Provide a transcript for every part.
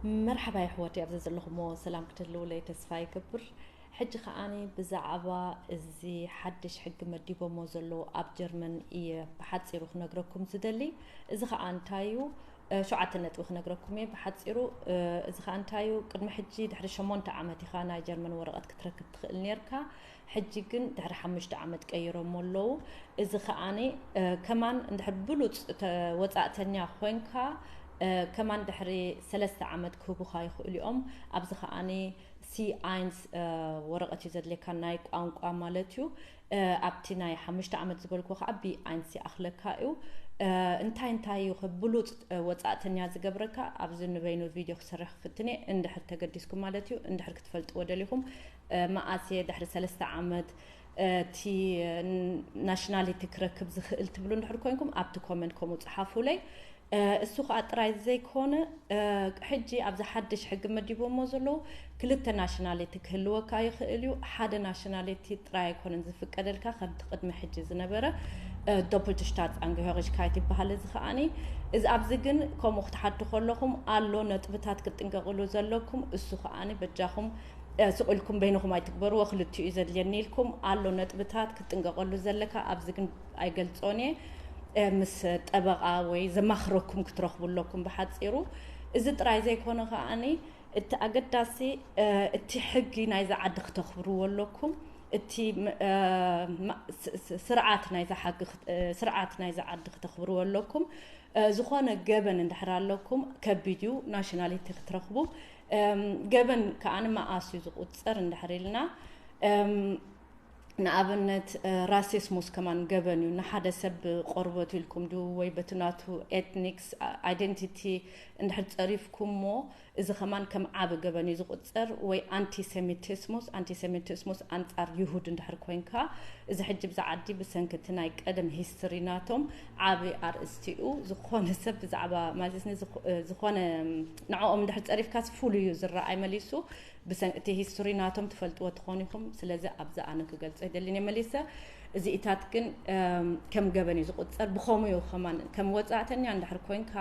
መርሓባ የሕዋተይ፣ ኣብዚ ዘለኹሞ ሰላም ክትህልውለይ ተስፋ ይገብር። ሕጂ ከዓኒ ብዛዕባ እዚ ሓድሽ ሕጊ መዲቦሞ ዘለዉ ኣብ ጀርመን እየ ብሓጺሩ ክነግረኩም ዝደሊ። እዚ ከኣ እንታይ እዩ? እ፣ ሸውዓተ ነጥቢ ክነግረኩም እየ ብሓጺሩ። እ፣ እዚ ከኣ እንታይ እዩ? ቅድሚ ሕጂ ድሕሪ ሸሞንተ ዓመት ኢኻ ናይ ጀርመን ወረቐት ክትረክብ ትኽእል ኔርካ። ሕጂ ግን ድሕሪ ሓሙሽተ ዓመት ቀይሮሞ ኣለዉ። እዚ ከኣኒ፣ እ፣ ከማን እንድሕር ብሉጽ ተ-፣ ወጻእተኛ ኮይንካ፣ እ፣ ከማን ድሕሪ ሰለስተ ዓመት ክህቡኻ ይኽእሉ እዮም። ኣብዚ ከኣኒ ሲ ኣይንስ፣ እ፣ ወረቐት እዩ ዘድልየካ፣ ናይ ቋንቋ ማለት እዩ። እ፣ ኣብቲ ናይ ሓሙሽተ ዓመት ዝበልኩ ከኣ ቢ ኣይንስ ይኣኽለካ እዩ። እ፣ እንታይ እንታይ እዩ ከ ብሉጽ፣ እ፣ ወጻእተኛ ዝገብረካ? ኣብዚ ንበይኑ ቪድዮ ክሰርሕ ክፍትን እየ፣ እንድሕር ተገዲስኩም ማለት እዩ። እንድሕር ክትፈልጥዎ ደሊኹም፣ እ፣ መኣስ እየ ድሕሪ ሰለስተ ዓመት፣ እ፣ እቲ ናሽናሊቲ ክረክብ ዝኽእል ትብሉ እንድሕር ኮይንኩም፣ ኣብቲ ኮመንት ከምኡ ጽሓፉለይ። እ፣ እሱ ኸኣ ጥራይ ዘይኮነ፣ እ፣ ሕጂ ኣብዚ ሓድሽ ሕጊ መዲቦሞ ዘለዉ ክልተ ናሽናሊቲ ክህልወካ ይኽእል እዩ። ሓደ ናሽናሊቲ ጥራይ ኣይኮነን ዝፍቀደልካ፣ ከምቲ ቅድሚ ሕጂ ዝነበረ፣ እ፣ ዶፕልት ሽታትስ ኣንግሆሪሽካይት ይበሃል። እዚ ከኣኒ፣ እዚ ኣብዚ ግን ከምኡ ክትሓቱ ከለኹም ኣሎ ነጥብታት ክትጥንቀቕሉ ዘለኩም። እሱ ከኣኒ በጃኹም፣ እ፣ ስቕ ኢልኩም በይንኹም ኣይትግበርዎ፣ ክልቲኡ እዩ ዘድልየኒ ኢልኩም ኣሎ ነጥብታት ክትጥንቀቐሉ ዘለካ። ኣብዚ ግን ኣይገልጾን እየ። እ፣ ምስ ጠበቓ ወይ ዘማኽረኩም ክትረኽቡ ኣለኩም። ብሓጺሩ፣ እዚ ጥራይ ዘይኮነ ከኣኒ፣ እቲ ኣገዳሲ፣ እ፣ እቲ ሕጊ ናይዛ ዓዲ ክተኽብርዎ ኣለኩም። እቲ ም-፣ እ፣ ማ-፣ ስ-፣ ስ-፣ ስርዓት ናይዛ ሓቂ ክት-፣ እ፣ ስርዓት ናይዛ ዓዲ ክተኽብርዎ ኣለኩም። እ፣ ዝኾነ ገበን እንድሕር ኣለኩም፣ ከቢድ እዩ ናሽናሊቲ ክትረኽቡ። እም፣ ገበን ከኣ ንመኣስ እዩ ዝቑጸር እንድሕር ኢልና፣ እም፣ ንኣብነት፣ እ፣ ራሲስሙስ ከማን ገበን እዩ። ንሓደ ሰብ ብቆርበቱ ኢልኩም ድዩ ወይ በቲ ናቱ ኤትኒክስ፣ ኣ-፣ ኣይደንቲቲ እንድሕር ጸሪፍኩሞ፣ እዚ ከማን ከም ዓቢ ገበን እዩ ዝቑጸር። ወይ ኣንቲሴሚቲስሙስ፣ ኣንቲሴሚቲስሙስ ኣንጻር ይሁድ እንድሕር ኮይንካ፣ እዚ ሕጂ ብዛ ዓዲ ብሰንኪ እቲ ናይ ቀደም ሂስትሪ ናቶም ዓቢ ኣርእስቲ እዩ። ዝኾነ ሰብ ብዛዕባ ማለት ኒ-፣ ዝኾ-፣ እ፣ ዝኾነ፣ እም፣ ንዕኦም እንድሕር ጸሪፍካስ ፍሉይ እዩ ዝረኣይ መሊሱ። ብሰንኪ እቲ ሂስቶሪ ናቶም ትፈልጥዎ ትኾኑ ኢኹም። ስለዚ ኣብዚ ኣነ ክገልጾ ይደልን እየ መሊሰ። እዚኢታት ግን፣ እም፣ ከም ገበን እዩ ዝቑጸር። ብኸምኡ እዩ ከማን ከም ወጻእተኛ እንድሕር ኮይንካ፣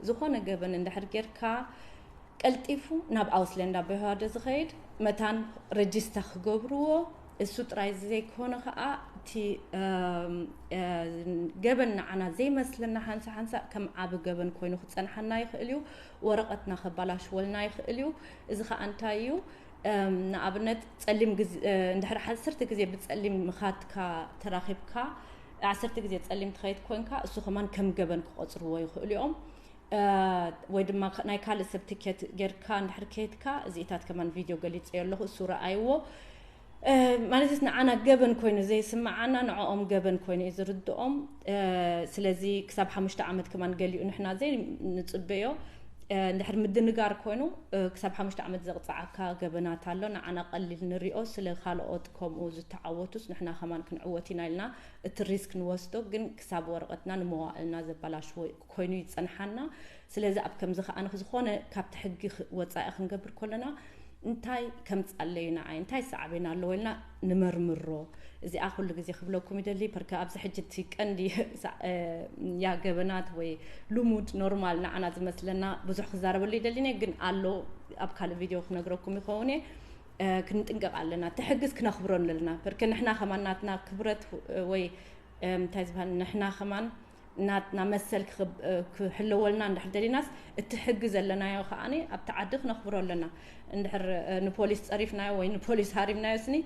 ዝኾነ ገበን እንድሕር ጌርካ፣ ቀልጢፉ ናብ ኣውስለንዳ በህዋደ ዝኸይድ መታን ረጂስታ ክገብርዎ። እሱ ጥራይ ዘይኮነ ከኣ እቲ፣ እም፣ እ፣ ገበን ንዓና ዘይመስለና ሓንሳ ሓንሳ ከም ዓቢ ገበን ኮይኑ ክጸንሓና ይኽእል እዩ። ወረቐትና ከባላሽወልና ይኽእል እዩ። እዚ ኸኣ እንታይ እዩ? እም፣ ንኣብነት ጸሊም ግዜ፣ እ፣ እንድሕር ዓሰርተ ግዜ ብጸሊም ምኻድካ ተራኺብካ፣ ዓሰርተ ግዜ ጸሊም ትኸይድ ኮንካ፣ እሱ ከማን ከም ገበን ክቖጽርዎ ይኽእሉ እዮም። እ፣ ወይ ድማ ከ-፣ ናይ ካልእ ሰብ ትኬት ጌርካ እንድሕር ከይድካ፣ እዚኢታት ከማን ቪድዮ ገሊጸዮ ኣለኹ፣ እሱ ረኣይዎ። እ፣ ማለት ንዓና ገበን ኮይኑ ዘይስምዓና፣ ንዕኦም ገበን ኮይኑ እዩ ዝርድኦም። እ፣ ስለዚ ክሳብ ሓሙሽተ ዓመት ከማን ገሊኡ ንሕና ዘይንጽበዮ፣ እ፣ እንድሕር ምድንጋር ኮይኑ፣ እ፣ ክሳብ ሓሙሽተ ዓመት ዘቕጽዓካ ገበናት ኣሎ። ንዓና ቀሊል ንሪኦ፣ ስለ ካልኦት ከምኡ ዝተዓወቱስ ንሕና ከማን ክንዕወት ኢና ኢልና እቲ ሪስክ ንወስዶ፣ ግን ክሳብ ወረቐትና ንመዋእልና ዘበላሽዎ ኮይኑ ይጸንሓና። ስለዚ ኣብ ከምዚ ከኣ ንኽ-፣ ዝኾነ ካብቲ ሕጊ ኽ-፣ ወጻኢ ክንገብር ከለና እንታይ ከምጻለዩ ንዓይ፣ እንታይ ሳዕቤን ኣለዎ ኢልና ንመርምሮ። እዚኣ ኩሉ ግዜ ክብለኩም ይደሊ፣ በርከ ኣብዚ ሕጂ እቲ ቀንዲ ሳ-፣ እ፣ ያ ገበናት ወይ ልሙድ ኖርማል ንዓና ዝመስለና ብዙሕ ክዛረበሉ ይደሊን እየ፣ ግን ኣሎ ኣብ ካልእ ቪድዮ ክነግረኩም ይኸውን እየ። እ፣ ክንጥንቀቕ ኣለና። እቲ ሕግስ ክነኽብሮ ኣለና። በርከ ንሕና ከማን ናትና ክብረት፣ እ፣ ወይ፣ እ፣ እንታይ ዝበሃል፣ ንሕና ከማን ናትና መሰል ክኽብ-፣ እ፣ ክሕለወልና እንድሕር ደሊናስ፣ እቲ ሕጊ ዘለናዮ ከኣኒ ኣብቲ ዓዲ ክነኽብሮ ኣለና። እንድሕር፣ እ፣ ንፖሊስ ጸሪፍናዮ ወይ ንፖሊስ ሃሪምናዮ ስኒ፣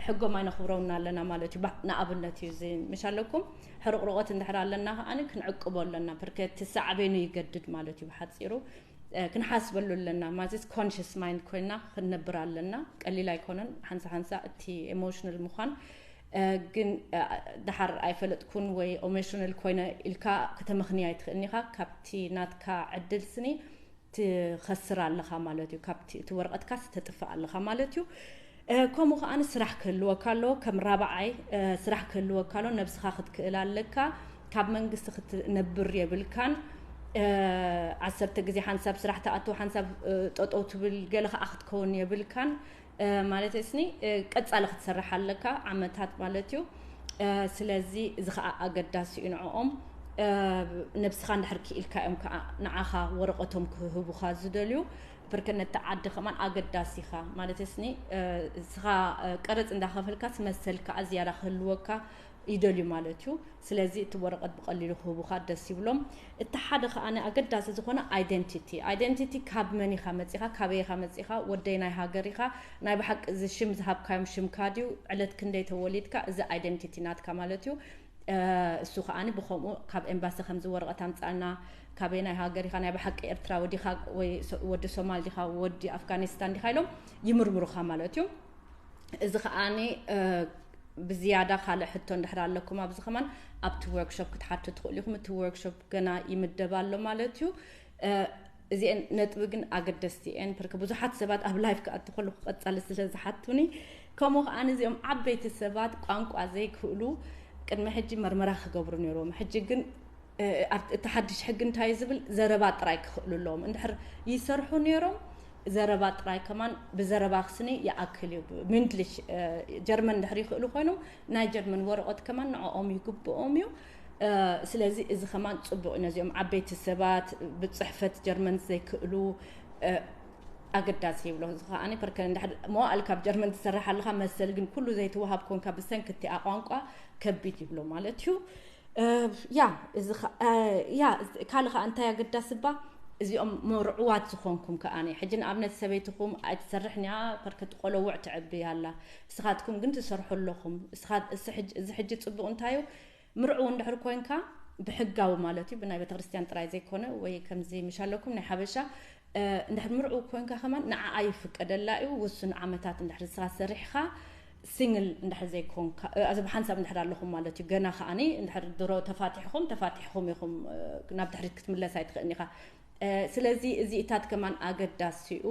ሕጎም ኣይነኽብረውና ኣለና ማለት እዩ። ባ-፣ ንኣብነት እዩ እዚ፣ ምሽ ኣለኩም፣ ሕርቕርቖት እንድሕር ኣለና ከኣኒ ክንዕቅቦ ኣለና። በርከ እቲ ሳዕቤኑ ይገድድ ማለት እዩ ብሓጺሩ። እ፣ ክንሓስበሉ ኣለና። ማለትስ ኮንሽስ ማይንድ ኮይና ክንነብር ኣለና። ቀሊል ኣይኮነን። ሓንሳ ሓንሳ እቲ ኤሞሽናል ምዃን፣ እ፣ ግን፣ እ፣ ደሓር ኣይፈለጥኩን ወይ ኤሞሽናል ኮይነ ኢልካ ከተመኽንያ ኣይትኽእልን ኢኻ። ካብቲ ናትካ ዕድል ስኒ ትኸስር ኣለኻ ማለት እዩ። ካብቲ፣ እቲ ወረቐትካስ ተጥፍእ ኣለኻ ማለት እዩ። እ፣ ከምኡ ከኣ ስራሕ ክህልወካ ኣለዎ። ከም ራብዓይ፣ እ፣ ስራሕ ክህልወካ ኣለዎ። ነብስኻ ክትክእል ኣለካ። ካብ መንግስቲ ክትነብር የብልካን። እ፣ ዓሰርተ ግዜ ሓንሳብ ስራሕ ትኣቱ፣ ሓንሳብ፣ እ፣ ጠጠው ትብል፣ ገለ ከኣ ክትከውን የብልካን። እ፣ ማለት እስኒ፣ እ፣ ቀጻሊ ክትሰርሕ ኣለካ፣ ዓመታት ማለት እዩ። እ፣ ስለዚ እዚ ከኣ ኣገዳሲ እዩ ንዕኦም። ነብስኻ እንድሕር ክኢልካ እዮም ከዓ ንዓኻ ወረቐቶም ክህቡኻ ዝደልዩ። ብርከ ነቲ ዓዲ ከማን ኣገዳሲ ኢኻ ማለት ስኒ እስኻ ቀረፅ እንዳኸፈልካ ስመሰልካ ዝያዳ ክህልወካ ይደልዩ ማለት እዩ። ስለዚ እቲ ወረቐት ብቐሊሉ ክህቡኻ ደስ ይብሎም። እቲ ሓደ ከዓኒ ኣገዳሲ ዝኾነ ኣይደንቲቲ። ኣይደንቲቲ ካብ መን ኢኻ መፂኻ፣ ካበይ ኢኻ መፂኻ፣ ወደይ ናይ ሃገር ኢኻ፣ ናይ ብሓቂ እዚ ሽም ዝሃብካዮም ሽምካ ድዩ፣ ዕለት ክንደይ ተወሊድካ፣ እዚ ኣይደንቲቲ ናትካ ማለት እዩ። እሱ ከዓኒ ብኸምኡ ካብ ኤምባሲ ከምዚ ወረቐት ኣምፃልና፣ ካበይ ናይ ሃገር ኢኻ፣ ናይ ብሓቂ ኤርትራዊ ዲኻ ወይ ወዲ ሶማል ዲኻ፣ ወዲ ኣፍጋኒስታን ዲኻ ኢሎም ይምርምሩኻ ማለት እዩ። እዚ ከዓኒ ብዝያዳ ካልእ ሕቶ እንድሕር ኣለኩም ኣብዚ ከማን ኣብቲ ወርክሾፕ ክትሓቱ ትኽእሉ ኢኹም። እቲ ወርክሾፕ ገና ይምደብ ኣሎ ማለት እዩ። እዚአን ነጥቢ ግን ኣገደስቲ እየን። ብርክ ብዙሓት ሰባት ኣብ ላይፍ ክኣቱ ከለኹ ቀጻሊ ስለ ዝሓቱኒ፣ ከምኡ ከዓኒ እዚኦም ዓበይቲ ሰባት ቋንቋ ዘይክእሉ ቅድሚ ሕጂ መርመራ ክገብሩ ነይሮም። ሕጂ ግን እቲ ሓድሽ ሕጊ እንታይ ዝብል ዘረባ ጥራይ ክኽእሉ ኣለዎም። እንድሕር ይሰርሑ ነይሮም ዘረባ ጥራይ ከማን ብዘረባ ክስኒ ይኣክል እዩ። ምንድልሽ ጀርመን እንድሕር ይኽእሉ ኮይኖም ናይ ጀርመን ወረቐት ከማን ንዕኦም ይግብኦም እዩ። ስለዚ እዚ ከማን ፅቡቕ እዩ። ነዚኦም ዓበይቲ ሰባት ብፅሕፈት ጀርመን ዘይክእሉ ኣገዳሲ ይብሎ። እዚ ከዓኒ ፐርከ እንድሕር መዋእል ካብ ጀርመን ትሰርሕ ኣለኻ መሰል ግን ኩሉ ዘይትወሃብ ኮንካ ብሰንኪ እቲኣ ቋንቋ ከቢድ ይብሎ ማለት እዩ። ያ እዚ ያ ካልእ ከዓ እንታይ ኣገዳሲ እባ እዚኦም መርዕዋት ዝኾንኩም ከዓኒ ሕጂ ንኣብነት ሰበይትኹም ኣይትሰርሕን እያ ፐርከ ቆለውዕ ትዕቢ ኣላ። ንስኻትኩም ግን ትሰርሑ ኣለኹም። እዚ ሕጂ ፅቡቕ እንታይ እዩ ምርዑው እንድሕር ኮንካ ብሕጋዊ ማለት እዩ ብናይ ቤተክርስትያን ጥራይ ዘይኮነ ወይ ከምዚ ምሽ ኣለኩም ናይ ሓበሻ እንድሕር ምርዑው ኮንካ ከማን ንዓኣ ይፍቀደላ እዩ። ውሱን ዓመታት እንድሕር ንስኻ ሰሪሕኻ ሲንግል እንድሕር ዘይኮንካ እዚ ብሓንሳብ እንድሕር ኣለኹም ማለት እዩ። ገና ከዓኒ እንድሕር ድሮ ተፋቲሕኹም ተፋቲሕኹም ኢኹም ናብ ድሕሪት ክትምለስ ኣይትኽእልን ኢኻ። ስለዚ እዚ እታት ከማን ኣገዳሲ እዩ።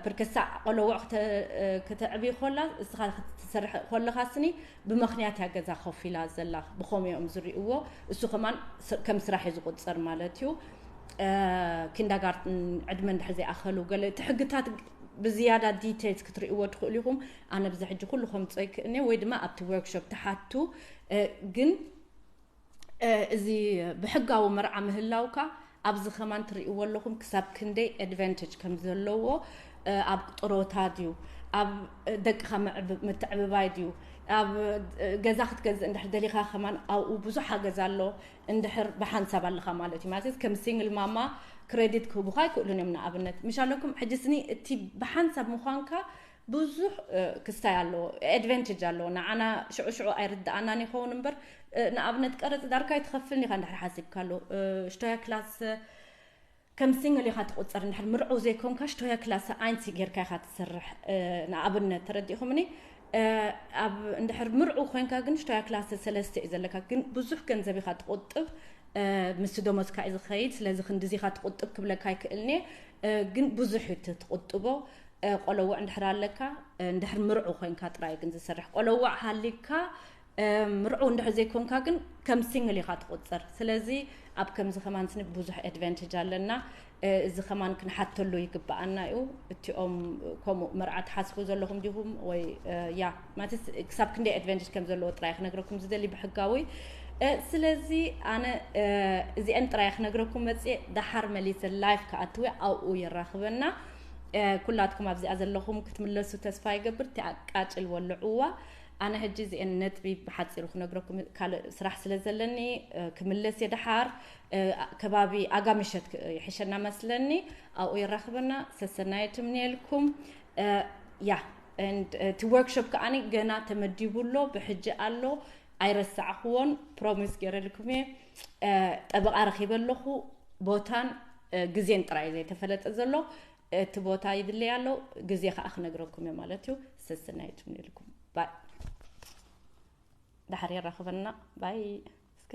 ብርከሳዕ ቆለውዕ ክተዕቢ ኮላ እስኻ ክትሰርሕ ኮለኻ ስኒ ብምኽንያት እያ ገዛ ኮፍ ኢላ ዘላ ብኸምኡ እዮም ዝርእይዎ። እሱ ከማን ከም ስራሕ እዩ ዝቁፀር ማለት እዩ። ኪንዳጋርትን ዕድመ እንድሕር ዘይኣኸሉ ገለ እቲ ሕግታት ብዝያዳ ዲቴልስ ክትርእይዎ ትኽእሉ ኢኹም። ኣነ ብዚ ሕጂ ኩሉ ከምፅኦ ይክእልኒ ወይ ድማ ኣብቲ ወርክሾፕ ትሓቱ ግን እዚ ብሕጋዊ መርዓ ምህላውካ ኣብዚ ከማን ትርእይዎ ኣለኹም ክሳብ ክንደይ ኣድቫንቴጅ ከም ዘለዎ ኣብ ጥሮታ ድዩ ኣብ ደቅኻ ምትዕብባይ ድዩ ኣብ ገዛ ክትገዝእ እንድሕር ደሊኻ ከማን ኣብኡ ብዙሕ ሓገዝ ኣሎ። እንድሕር ብሓንሳብ ኣለኻ ማለት እዩ ማለት ከም ሲንግል ማማ ክሬዲት ክህቡኻ ኣይክእሉን እዮም። ንኣብነት ምሽ ኣለኩም ሕጂ ስኒ እቲ ብሓንሳብ ምዃንካ ብዙሕ ክስታይ ኣለዎ ኣድቨንቴጅ ኣለዎ ንዓና ሽዑ ሽዑ ኣይርድኣናን ይኸውን እምበር ንኣብነት ቀረፂ ዳርካ ኣይትኸፍልን ኢኻ እንድሕር ሓሲብካ ኣሎ ሽቶያ ክላስ ከም ሲንግል ኢኻ ትቁፀር እንድሕር ምርዑ ዘይኮንካ ሽቶያ ክላስ ኣይንሲ ጌርካ ኢኻ ትሰርሕ ንኣብነት ተረዲእኹምኒ ኣብ እንድሕር ምርዑ ኮይንካ ግን ሽቶያ ክላስ ሰለስተ እዩ ዘለካ ግን ብዙሕ ገንዘብ ኢኻ ትቁጥብ ምስ ደሞዝካ እዩ ዝኸይድ ስለዚ ክንድዚ ኢኻ ትቁጥብ ክብለካ ኣይክእልኒ ግን ብዙሕ እዩ ትቁጥቦ ቆለውዕ እንድሕር ኣለካ እንድሕር ምርዑ ኮይንካ ጥራይ ግን ዝሰርሕ ቆለውዕ ሃሊካ ምርዑ እንድሕር ዘይኮንካ ግን ከም ሲንግል ኢኻ ትቁፅር ስለዚ ኣብ ከምዚ ከማን ስኒ ብዙሕ ኣድቨንቴጅ ኣለና እዚ ከማን ክንሓተሉ ይግብኣና እዩ እቲኦም ከምኡ መርዓ ትሓስቡ ዘለኹም ዲኹም ወይ ያ ማለት ክሳብ ክንደይ ኣድቨንቴጅ ከም ዘለዎ ጥራይ ክነግረኩም ዝደሊ ብሕጋዊ ስለዚ ኣነ እዚአን ጥራይ ክነግረኩም መፅእ ደሓር መሊሰ ላይፍ ክኣትወ ኣብኡ የራኽበና ኩላትኩም ኣብዚኣ ዘለኹም ክትምለሱ ተስፋ ይገብር እቲ ኣቃጭል ወልዕዋ ኣነ ሕጂ እዚአን ነጥቢ ብሓፂሩ ክነግረኩም ካልእ ስራሕ ስለ ዘለኒ ክምለስ የድሓር ከባቢ ኣጋ ምሸት ይሕሸና መስለኒ ኣብኡ የራኽበና ሰሰናየ ትምንየልኩም ያ እቲ ወርክሾፕ ከዓኒ ገና ተመዲቡ ኣሎ ብሕጂ ኣሎ ኣይረሳዕኽዎን ፕሮሚስ ገይረልኩም እየ ጠበቓ ረኺበ ኣለኹ ቦታን ግዜን ጥራይ ዘይተፈለጠ ዘሎ እቲ ቦታ ይድለይ ኣሎ ግዜ ከዓ ክነግረኩም እየ ማለት እዩ ሰሰናየ ትምንየልኩም ባይ ዳሕር የራኽበና ባይ እስከ